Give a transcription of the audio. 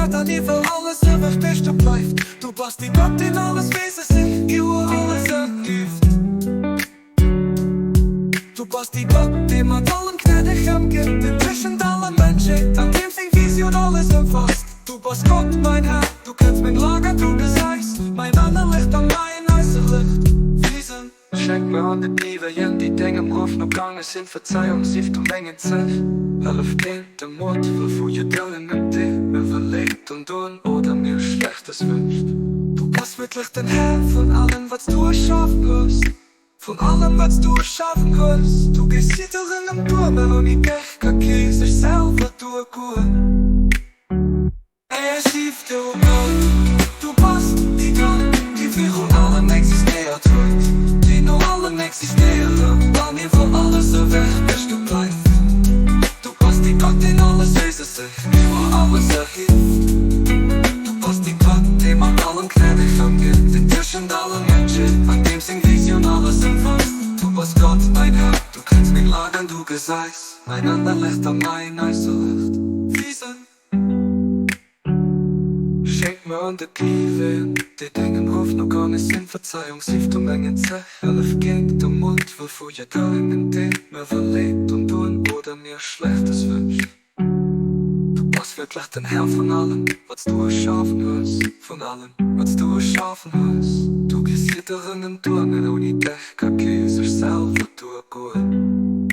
existiert an iwwer alles ewech bist du bleift. Du bass dee Gott, deen alles Wese sinn, iwwer alles erhieft. Du bass dee Gott, dee mat allem gnädeg ëmgeet, deen tëschent aller Mënschheet an deem seng Visioun alles ëmfaasst. Du bass Gott, mäin Här, du kenns meng Lag an du gesäis mäin ënnerlecht a mäin äusserlecht Wiesen. Schenk mir an de Iwwerjen, déi dengem Ruff no gaange sinn, Verzeiung, sief du mengen Zech. Hëllef géint de Mord, wëll vu jidderengem, dee mir wëll Leed undoen oder mir Schlechtes wënscht. Du bass wierklech den Här vun allem, wat s du erschafen hues. Vun allem wat s du erschafen hues, du gees jidderengem duer, mä ouni dech ka kee sech selwer duer goen. Är sief dir, o Gott, du bass dee Gott, dee virun allem existéiert huet, deen no allem existéieren an iwwer alles ewech bist du bleift. Du bass dee Gott, deen alles Wese sech iwwer alles erhieft. Du bass dee Gott, dee mat allem gnädeg ëmgeet, deen tëschent alle Mënschen an deem seng Visioun alles ëmfaasst. Du bass Gott, mäin Här, du kenns meng Lag an du gesäis mäin ënnerlecht a mäin äusserlecht Wiesen. Schenk mer an de Gleeween, déi dengem Ruff no gaange sinn, Verzeiung, sief du mengen Zech, hëllef géint de Mundwëll vu jidderengem, deen mer wëll Leed undoen oder mir Schlechtes wënscht. Du bass wierklech den Här vun allem, wat s du erschafen hues, vun allem, wat s du erschafen hues. Du gees jidderengem duer, mä ouni dech ka kee sech selwer duergoen.